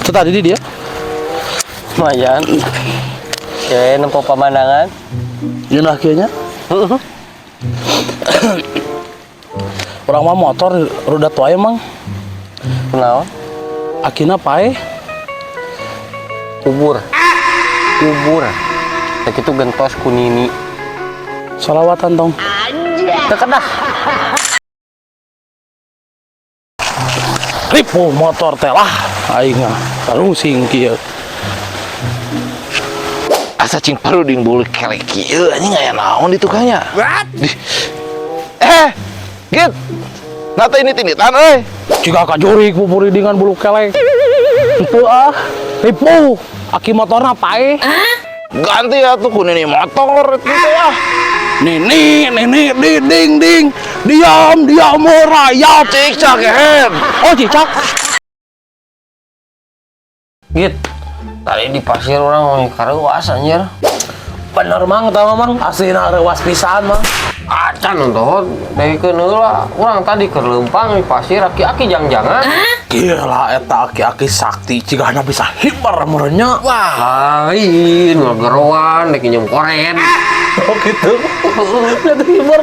Itu tadi dia. Lumayan. Ya, nempo pemandangan. Ngeunah kieu nya. Urang mah motor rudat wae, Mang. Kunaon? Akina paeh. Kubur. Kubur. Teh kitu gentos ku nini. Solawatan tong. Teu kedah. Ripuh motor teh lah aing mah. Tarungsing kieu. Asa cing paruding bulu kelek kieu anjing aya naon di tukangnya. What? Eh, Git. Nata ini tinditan euy. Jika kajurik pupuridingan bulu kelek. Henteu ah. Ripuh. Aki motorna paeh. Ganti atuh ku nini motor itu teh ah. Nini, nini, ding, ding, ding. Diam, diam, merayap. Cicak kehed. Oh, cicak. Git. Tadi di pasir orang kareuas anjir. Bener, Mang, tau Mang. Aslina reuas pisan, Mang. Acan nonton dari heula urang tadi keur leumpang di pasir aki-aki jang-jangan. Gila eta aki-aki sakti cigana bisa hibar meureunnya. Wah, lain ngageroan rek nginjem koren. Oh gitu. Jadi hibar.